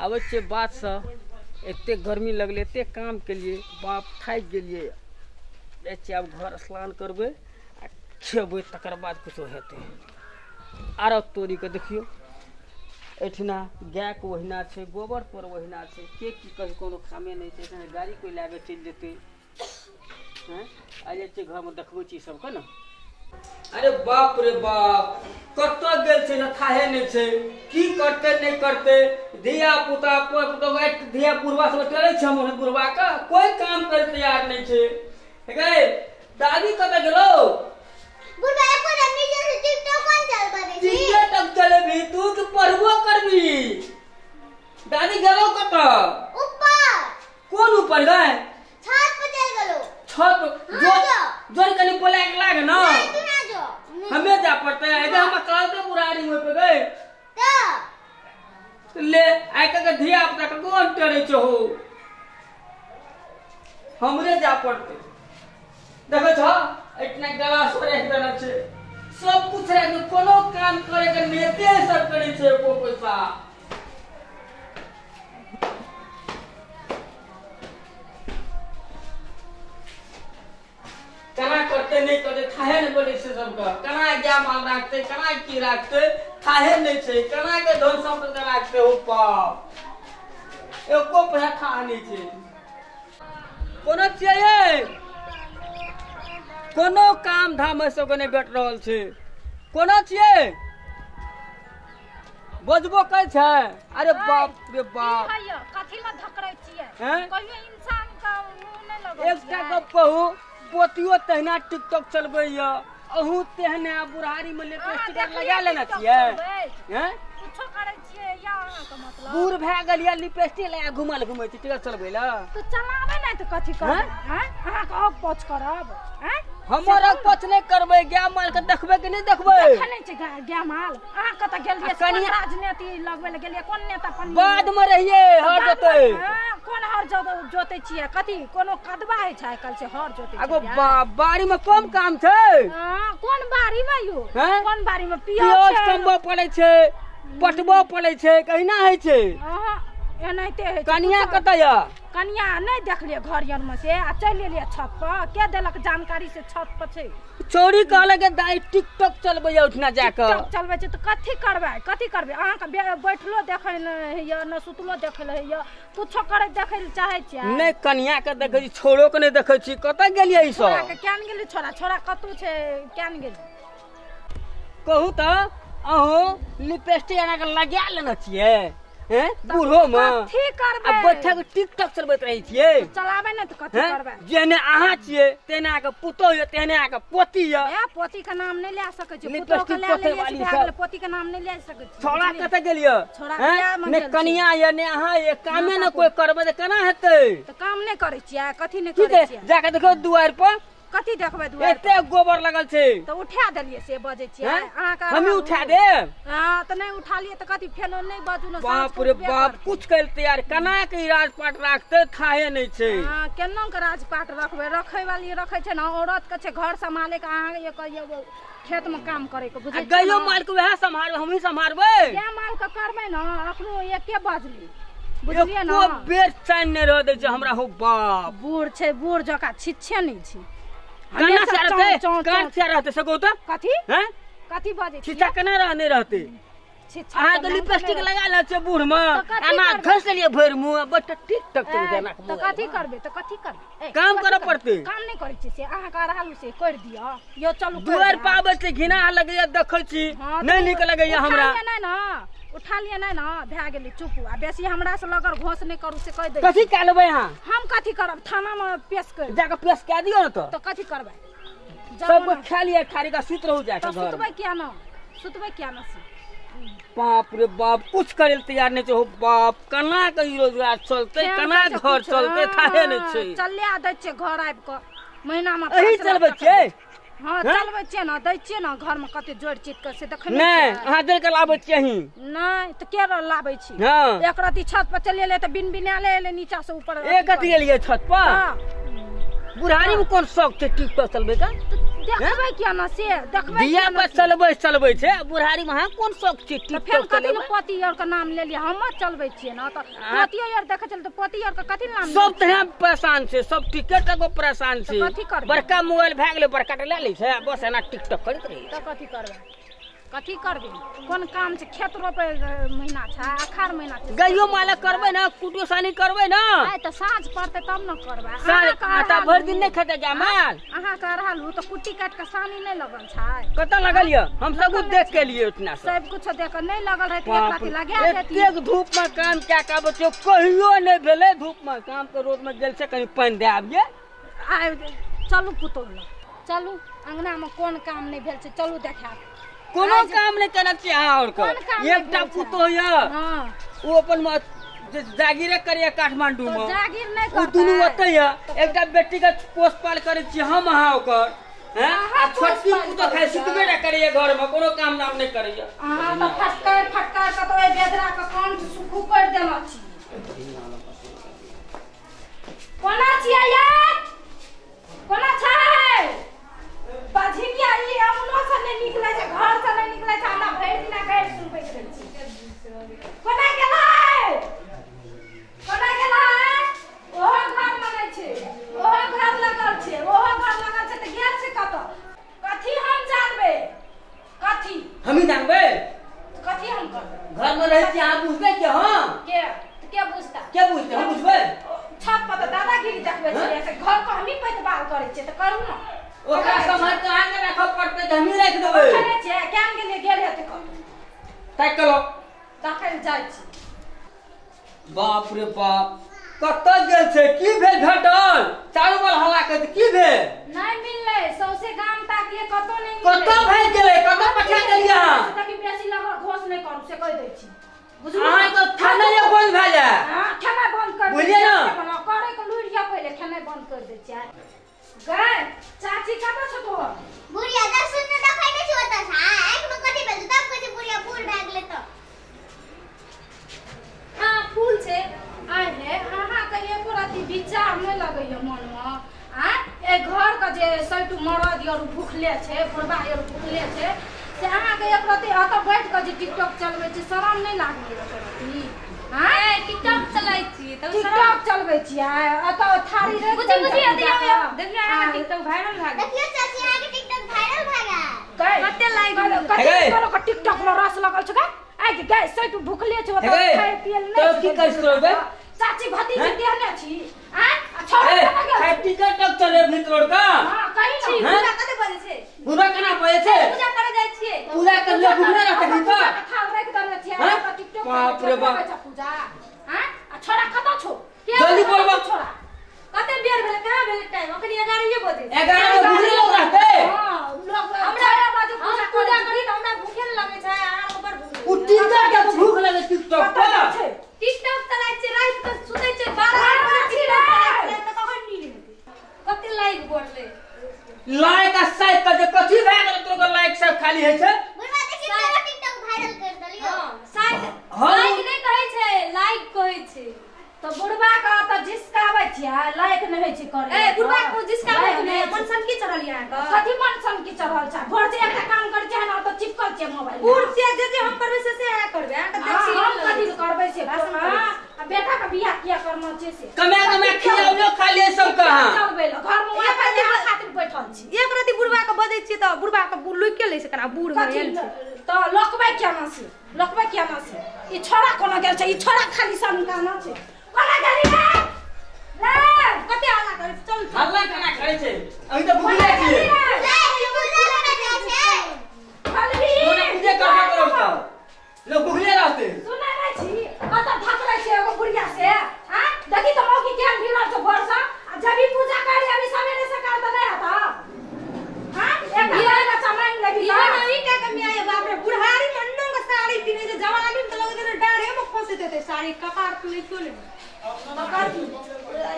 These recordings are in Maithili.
आबै छियै बातसँ एते गर्मी लगलै, एते काम केलियै, बाप थाकि गेलियै। जाइ छियै आब घर स्नान करबै आ खेबै, तकर बाद कुछो हेतै। आरो तोरीके देखियौ, एहिठिना गायके ओहिना छै, गोबर पर ओहिना छै, के की कही कोनो कामे नहि छै। एहिठिना गाड़ी कोइ लए कऽ चलि जेतै। हँ, आइ जाइ छियै घरमे देखबै छी सबके ने। अरे बाप रे बाप, कतऽ गेल छै ने थाहे नहि छै, की करतै नहि करतै। धिया पुता धिया बुढ़वा सब चलै छै, हम बुढ़वा के कोई काम करे तैयार नहि छै। गे दादी कतऽ गेलो? बुढ़वा एको रंगी जैसे टिकटॉक कोन चलबै छी? टिकटॉक चलेबी तू कि पढ़बो करबी? दादी गेलो कतऽ? ऊपर। कोन ऊपर गए? छत पर चल गेलो। छत जो जोर कनी बोला के लाग ना। नहीं तू ना जो, हमें जा पड़ता है। इधर हम कहते बुरारी होय पे गए तो ले आइ के धिया पुता के कोन टेरे छो, हमरे जा पड़ते। देखै छ इतना गला सोरे देना छै, सब कुछ रहे, कोनो काम करे के नेते सब करे छै एको पैसा। केना करते नहीं करते थाहे नहीं बोले छै सबके। केना गाय माल राखते, केना की राखते थाहे नहीं छै, केना के धन संपत्ति राखते हो पाप, एको पैसा थाह नहीं छै। कोनो छियै कोनो काम धाम सबके नहीं भेट रहल छै। कोनो छियै बजबो कै छै। अरे बाप रे बाप, कथी ला धकरै छियै? कहियो इंसान का मुंह नहीं लगै। एकटा गप कहू, पोतियो तहिना टिकटॉक चलबैया, अहू तेहने बुढ़ारी में लिपस्टिक लगा लेने छियै। हैं कुछो करै छियै या अहाँ के मतलब बूढ़ भए गेलियै लिपस्टिक लगा घुमल घुमै छी टिकट चलबै ला? तो चलाबै नै त कथी करबै? हैं अहाँ के अग पोछ करब? हैं हमर अग पोछ नै करबै, गाय माल के देखबै कि नै देखबै? देखै नै छै गाय माल। अहाँ कतऽ गेल रहियै? कोन राजनीति लगबै ल गेलियै? कोन नेता पन बाद में रहियै हर जोतै। कोन हर जोतै छियै? कथी कोनो कदवा होइ छै आइ काल्हि से हर जोतै छै? अगो बाड़ी में कम काम छै। हां कोन बाड़ी में यो? कोन बाड़ी में पियाज कमबऽ पड़ै छै, पटबऽ पड़ै छै, कहिना होइ छै? हां एनाहिते होइ छै। कनिया कतऽ य? कनिया नहि देखलियै घर यार में से, आ चलि एलियै छत पर। के देलक जानकारी से छत पर छै? चोरी कहलक दाई टिकटॉक चलबैया उठना जाके। टिकटॉक चलबै छै तऽ कथी करबै? कथी करबै? अहाँके बैठलो देखै नहि होइया, न सुतलो देखै लए होइया, कुछो करै देखै लए चाहै छियै? नहि कनिया के देखै छी, छोरो के नहि देखै छी। कतऽ गेलियै ई सब? छोरा के केन गेलै? छोरा छोरा कतौ छै केन गेलै? कहू तऽ अहूँ लिपस्टिक एना के लगा लेने छियै? हैं बूढ़ो में कथी करबै? आ बैठक टिकटॉक चलबैत रहै छियै। चलाबै नै तऽ कथी करबै? जेने अहाँ छियै तेने अहाँके पुतोह यऽ, तेने अहाँके पोती यऽ। ए पोती के नाम नहि लए सकै छियै, पुतोह के लए लेलियै से भए गेलै, पोती के नाम नहि लए सकै छियै। छोरा कतऽ गेलियै? ने कनिया यऽ ने अहाँ यऽ, कामे ने कोइ करबै तऽ केना हेतै? तऽ काम नहि करै छियै, कथी नहि करै छियै? जाके देखियौ दुआरि पर। कथी देखबै दुआरि? एते गोबर लगल छै तऽ उठा देलियै से बजै छियै अहाँके। हमही उठा देब? हां तऽ नहि उठा लियै तऽ कथी फेनो नहि बजू ने। बाप रे बाप, कुछ करि तैयार केना के ई राजपाट राखतै थाहे नहि छै। हां केना के राजपाट रखबै? रखै वाली रखै छै ने, औरत के छै घर सम्हाले के, अहाँ एक खेत में काम करे के बुझै। गायो माल के वएह सम्हारबै, हमही सम्हारबै? गाय माल के करबै ने, अखनो एके बजली बुझलियै ने। एको बेर चैन नहि रह दै छै हमरा। हो बाप, बूढ़ छै, बूढ़ जकाँ छिच्छे नहि छै। केना से रहतै? कान से रहतै से कहू तऽ? कथी? हैं कथी बजै छियै? छिच्छा केना रहने रहतै? अहाँ तऽ लिपस्टिक लगा ले छै बूढ़ में, एना घसि लेलियै भरि मुँह, बट टिकटॉक चलि जाय। तऽ कथी करबै? तऽ कथी करबै? काम करऽ पड़तै। काम नहि करै छियै से अहाँके अरहालू से करि दिअ। यौ चलू दुआरि पर आबै छै घिना लगैया, देखै छी नहि नीक लगैया हमरा। नहि ने उठा लिअ, नहि ने भए गेलै, चुप। आ बेसी हमरा से लगड़ घोष नहि करू से कहि दै। कथी कए लेबै अहाँ? हम कथी करब? थाना में पेश कर जाके पेश कए दियौ ने। तऽ कथी करबै? सब खा लिअ खारी का सुति रहू जाके घर। सुतबै किया न? सुतबै किया न से? बाप रे बाप, कुछ करे तैयार नहीं छै। हो बाप, केना के ई रोजगार चलतै, केना घर चलतै थाहे नहि छै। चले दै छियै घर आबि कऽ महीना में। अही चलबै छियै? हां चलबै छियै ना, दै छियै ना घर में कते जोड़ चित के से देखै नै। अहाँ देर के लाबै छियै ही नै त के लाबै छी? एक राति छत पर चलि एलै त बिन बिनाले एलै नीचा से ऊपर। एक राति गेलियै छत पर? बुढ़ारी में कोन शौक छै टिकटॉक चलबै का? देखबै किया ना से देखबै। दिया पर चलबै चलबै छै, बुढ़ारी में अहाँ कोन शौक छै टिकटॉक चलबै? पति और के नाम लेलियै, हम चलबै छियै ना त पति और देखै चल त पति और के कथि नाम? सब तरह परेशान छै, सब टिकट एगो परेशान छै। बड़का मोबाइल भए गेलै, बड़का टा लए लै छै, बस एना टिकटॉक करैत रहै छै। त कथि करबै? कथी करबै? कोन काम छै? खेत रोपै महीना छै, अखाड़ महीना छै। गैयो मालक करबै ना, कुटियो सानी करबै ना। आइ त साँझ पड़तै तब न करबै। साँझ त भरि दिन नै खेतै गाय माल। अहाँ के अरहल त कुट्टी काट के सानी नै लगल छै? कतऽ लगल य? हम सब कुछ देख के लिए उतना सब कुछ देख के नै लगल रहै त एक राति लगा देती। एतेक धूप में काम क्या के आबै छै, कहियो नै भेलै धूप में काम के। रोड में गेल छै कहीं पानि दए आबियै। आइ चलू पुतोह लग, चलू अंगना में कोन काम नै भेल छै, चलू देखायब। कोनो काम नहीं करना चाहिए अहाँ और के। एकटा पुतोह य ओ अपन जागीरे करिए काठमांडू में, जागीर नहीं ओ दुनू ओतै य। एकटा बेटी के पोस पाल करै छी हम अहाँ ओकर, हैं? आ छोटकी पुतोह खाली सुतबे ना करैए घर में, कोनो काम नाम नहीं करैए। अहाँ त फटकार फटकार के तो ओइ बेदरा के कंठ सुखू कर देना छी। कोना छियै यार? कोना छै? बझिनिया ई अंगनो से नहीं निकलै छै, घर से नहीं निकलै छै, हमरा भरि दिना गारि सुनबैत रहै छी। कोना गेलै? कोना गेलै? ओहो घर में नहि छै, ओहो घर लगल छै, ओहो घर लगल छै त गेल छै कतऽ? कथी हम जानबै? कथी हमही जानबै? कथी हम करबै? घर में रहै छी अहाँ बुझबै के? हम के के बुझता? के बुझतै? हम बुझबै? छत पर त दादागिरी देखबै छियै, से घर पर हमही पैतबार करै छियै त करू ना। ओकरा सम्हार के अहाँ के राखऽ पड़तै त हमही राखि देबै। रखने छियै, केहन गेलियै? गेल हेतै कतौ। ताकि कलो ताकै लए जाइ छी। बाप रे बाप, कतऽ गेल छै? की भेल भेटल? चारू बल हल्ला करैत की भेल? नै मिललै, सौंसे गाम ताकलियै कतौ नै मिललै। कतऽ भागि गेलै? कतऽ पठा देलियै अहाँ? ताकि बेसी लगल घोष नै करू से कहि दै छी। बुझलु? अहाँ के खेनाइ बंद भए जाय। हां, खेनाइ बंद कर। बुझलियै ना? करै के लुरि या पहिले खेनाइ बंद कर दै छियै। गै चाची कतऽ छौ तोहर? बुढ़िया दर्शन ने देखै नै छै ओतऽ से। आँखि में कथी भेल तब कहै छै बुढ़िया बूढ़ भए गेलै तऽ। हां फूल छै। आइ हे अहाँ के एको रति विचार नै लगैया मन में? आ ए घर के जे सैटू मरद यार भूखले छै, बुढ़बा यार भूखले छै, से अहाँ के एक रति एतऽ बैठ के जे टिकटॉक चलबै छै, शरम नै लागैया एको रति? हां टिकटॉक चलै छी तब टिकटॉक चलबै छियै, एतऽ थारी रख बुझी बुझी देखियो देखियो अहाँ टिकटॉक वायरल भए गेल। देखियो चाची अहाँ के टिकटॉक वायरल भए गेल। कते लाइक कते तोरो के टिकटॉक में रस लगल छै गे? आइ गे सैटू भूखले छै ओतऽ खाय पिए नै। तब की करै छी गे? चाची भतीजी देहने छी। आ छोड़ा केना गेल? खाय टिकटॉक चले भीतर का। हां कहि ना। पूजा कते बजे छै? पूजा केना बजे छै? पूजा करे जाइ छियै। पूजा करले भूखले रहतै भीतर। थाल राखि देने छियै टिकटॉक। बाप रे बाप। पूजा हां आ छोड़ा कतऽ छौ? जल्दी बोलबा। छोड़ा कते बेर भेलै? कहाँ भेलै टाइम? अखनी 11 बजे। 11 बजे भूखले लोग रहतै। हां लोग हमरा बाजू पूजा करी त हमरा भूखे न लगै छै, अहाँ के बड़ भूख। उ टिकटॉक के भूख लगै टिकटॉक पर। टिकटॉक चलाइ छियै राति के सुतै छियै 12 बजे टिकटॉक चलाइ छियै त कखन नींद हेतै? कते लाइक बढ़लै? लाइक आ साइक के जे कथी भए गेलै तोरा लाइक सब खाली होइ छै? बुढ़वा देखी तोरा टिकटॉक वायरल कर देलियो। हां साइक लाइक नै कहै छै, लाइक कहै छै। त बुढ़वा के त जिसकाबै छियै, लाइक नै होइ छै करे। ए बुढ़वा को जिसकाबै नै, मन सनकी चढ़ल य अहाँ के। कथी मन सनकी चढ़ल छै? भोर जे एकटा काम करै छियै ना त चिपकल छै मोबाइल। बूढ़ छियै, जे जे हम करबै से से अहाँ करबै। अहाँ के देखी हम कथी करबै से भाषण। आ बेटा के बियाह किया करना छै से? कमा कमा खियाबियो खाली सब कहाँ चलबै ल घर में वाईफाई अहाँ खातिर बैठल छी। एक राति बुढ़वा के बजै छियै त बुढ़वा के लुकि के लै छै कना बूढ़ भए गेल छै। त लोकबै केना से? लोकबै केना से? ई छोड़ा कोना गेल छै? ई छोड़ा खाली सनकाना छै। कोना गेली रे? रे कते हल्ला करै छै? चल हल्ला केना करै छै? अभी त भूखले छियै। पूजा करे जाइ छै। खाली पूजा करबे करब त लोग भूखले रहतै। सुनै नै छी कतऽ धकलै छै एगो बुढ़िया से? हां देखी त मौकी केहन भिड़ल छै भोर से। आ जब भी पूजा करी अभी सवेरे सकाल त नै हेतौ। हां एकटा बाल बच्चा मांगि लेबी त ई का कमी आय बाप रे बुढ़ारी में अन्नो के साड़ी पिन्है छै, जवानी में त लगै छै डारे में खोसैत हेतै साड़ी कपार पे लइतो ले।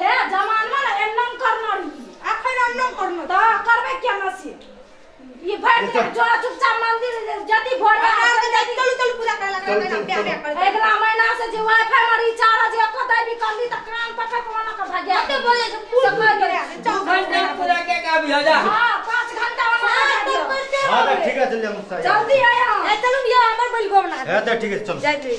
हे जमानमा न एन्नम करना रही। अखन अन्नम करना त दी त कान पकड़ के ओना के भाग्या। कते बजे छै फूल 2 घंटा पूरा के का अभी हो जा। हां 5 घंटा ओना करते। हां त ठीक है, चल हम जल्दी आया। ए चलू भैया हमर बैल गोबना। हां त ठीक है चल। जाय छी।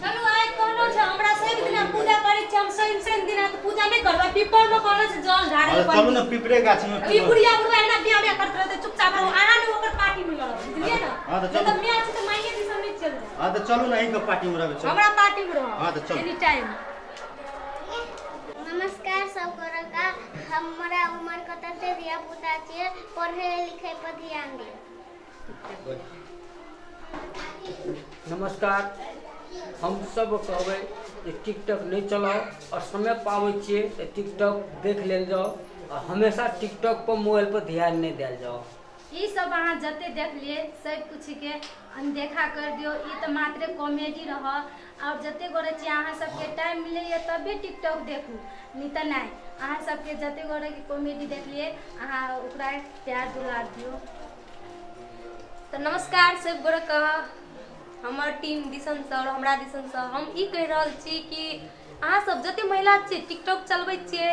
चलू आइ कहनो छै हमरा शनि दिना पूजा करै छी, हम शनि शनि दिना त पूजा नहि करबै। पीपर में कहनो छै जल ढारे। चलू ने पिपरे गाछ में। ई बुढ़िया बुढ़वा एना बियाह बियाह करत रहते, चुपचाप रहू, अहाँ ने ओकर पार्टी में लड़ब, बुझलियै ने? हां त चलू। त मियां छै त माइये दिसन नहि चल जाय। हां त चलू ने अहीं के पार्टी में रहबै। चलू हमरा पार्टी में रहब। हां त चलू एनी टाइम। नमस्कार सब गोरका, हमरा उम्र के तते धिया पुता छियै, पढ़े लिखे पर ध्यान दियौ। नमस्कार, हम सब कहबै जे टिकटॉक नहीं चलाओ और समय पाबै छियै तऽ टिकटॉक देख लेल जाओ और हमेशा टिकटॉक पर मोबाइल पर ध्यान नहीं देल जाओ। ई सब अहाँ जते देखलिए सब कुछ के अनदेखा कर दियो, ई तऽ मात्र कॉमेडी रह। और जते गोरे छी अहाँ सबके टाइम मिलैया तबे टिकटॉक देखू, नहीं तऽ नहीं। अहाँ सबके जते गोरे के कॉमेडी देखलिए अहाँ ओकरा प्यार दुलार दियो। तऽ नमस्कार सब गोरे के, हमर टीम दिसनसँ और हमरा दिसनसँ हम ई कहि रहल छी कि अहाँ सब जते महिला छियै टिकटॉक चलबै छियै,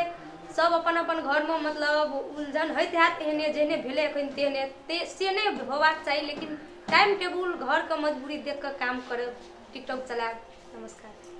सब अपन अपन घरमे मतलब उलझन होइत हैत, एहने जेहने भेलै एखन तेहने से नहि होबाक चाही, लेकिन टाइम टेबुल घरके मजबूरी देख कऽ काम करब, टिकटॉक चलायब। नमस्कार।